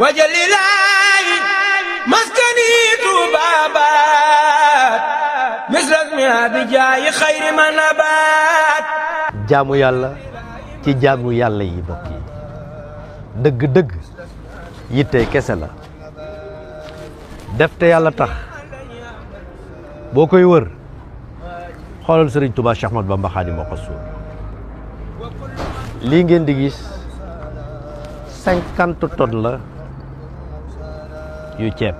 wajalilaayi maskani tuubaabaat misrasmi abijaayi xayri manabaat. jaamu yàlla ci jaamu yàlla yi bokk yi dëgg-dëgg yitte kese la def te yàlla tax boo koy wër xoolal Sëriñ Tuubaa Cheikh Ahmadou Bamba Xaadimu Rasuul lii ngeen di gis 50 tonnes la yu ceeb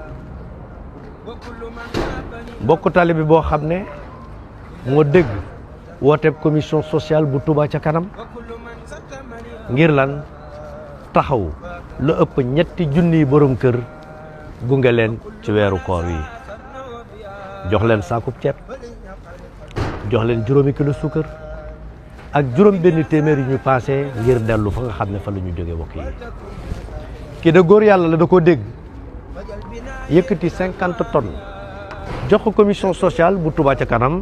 mbokk taalibe bi boo xam ne moo dégg wooteeb commission sociale bu Touba ca kanam ngir lan taxaw lu ëpp ñetti junniy borom kër gunge leen ci weeru koor wi jox leen saakub ceeb jox leen juróomi kilo suukar ak juróom benn téeméer yu ñu paase ngir dellu fa nga xam ne fa la ñu jóge bokk yi kii de góor yàlla la da koo dégg yëkkati 50 tonnes jox ko commission sociale bu Touba ca kanam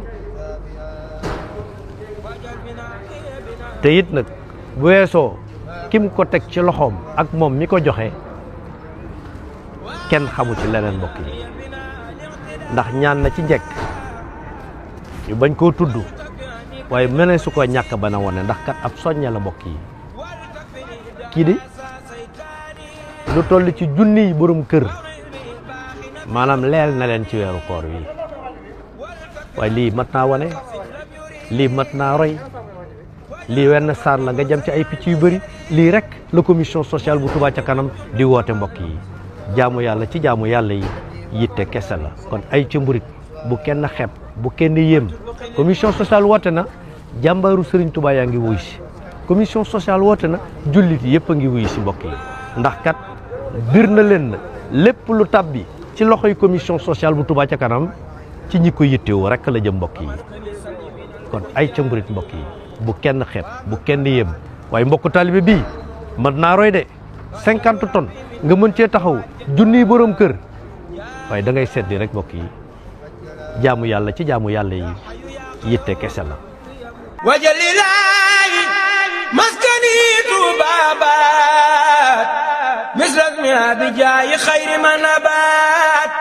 te it nag bu weesoo kim ko teg ci loxoom ak moom mi ko joxe kenn xamu ci leneen mbokk yi ndax ñaan na ci njëkk ñu bañ koo tudd waaye meneen su ko ñàkk ba na wone ndax kat ab soññe la mbokk yi kii di lu toll ci junniy borom kër maanaam leel na leen ci weeru koor wi waaye lii mat naa wane lii mat naa roy lii wenn saar la nga jëm ci ay picc yu bëri lii rek la commission sociale bu Touba ca kanam di woote mbokk yi jaamu yàlla ci jaamu yàlla yi yitte kese la kon ay ci mburit bu kenn xeeb bu kenn yéem commission sociale woote na jàmbaaru Serigne Touba yaa ngi wuy si commission sociale woote na jullit yëpp a ngi wuy si mbokk yi ndax kat bir na leen na lépp lu tabbi ci loxoy commission sociale bu Touba ca kanam ci ñi ko yittewoo rek la jëm mbokk yi kon ay ca mburit mbokk yi bu kenn xeeb bu kenn yéem waaye mbokku taalibe bii mën naa roy de 50 tonnes nga mën cee taxaw junniy borom kër waaye da ngay seddi rek mbokk yi jaamu yàlla ci jaamu yàlla yi yitte kese la. wajalilaayi maskani tuubaabaat misrasmi abijaayi xayri manabaat.